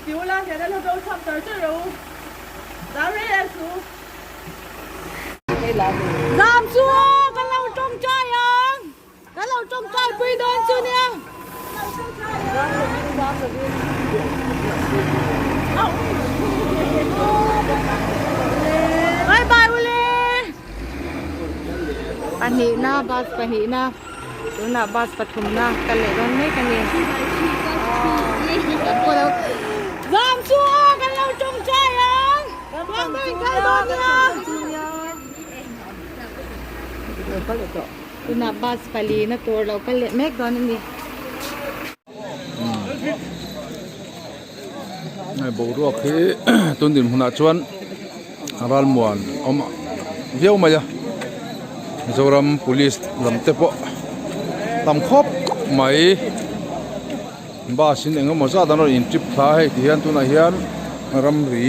ti ula hian a lo bo chham tar tar ro zam rei reng su. Zam chu kan lo tawngtai ang kan lo tawngtai pui dawn chu nia. Bye bye ule. Pahnihna bus pahnihna. Tunah bus pathumna kal leh dawn mek a ni. Zam chu aw kan lo tawngtai ang. Kan kal dawn nia. Tunah bus palina tur lo kal leh mek dawn a ni. Hei boruak hi tun dinhmunah chuan ralmuan awm viau mai a Mizoram police lam te pawh tam khawp mai bus in eng emaw zat an rawn in trip thla a hei ti hian tunah hian ramri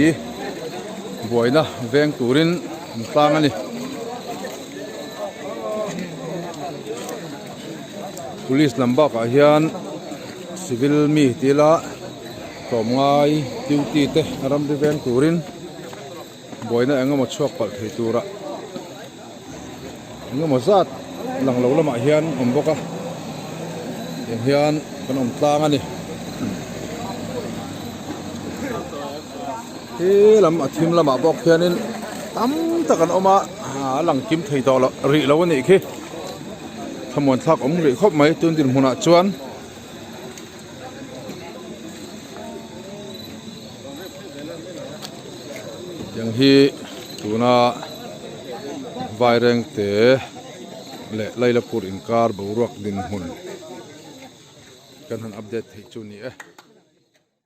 buaina veng turin an tlang a ni. Police lam bakah hian civil mi ti ila tlawmngai duty te ramri veng turin buaina eng emaw chhuak palh thei tura eng emaw zat lang lo lamah hian awm bawk a tiang hian kan awm tlang a ni he lam a thim lamah bawk hianin tam tak an awm a a lang kim thei tawh loh rih lo a nih khi. Thlamuan thlak awm rih khawp mai tun dinhmunah chuan tiang hi tuna Vairengte leh Lailapur inkar boruak dinhmun kan han update theih chu a ni e.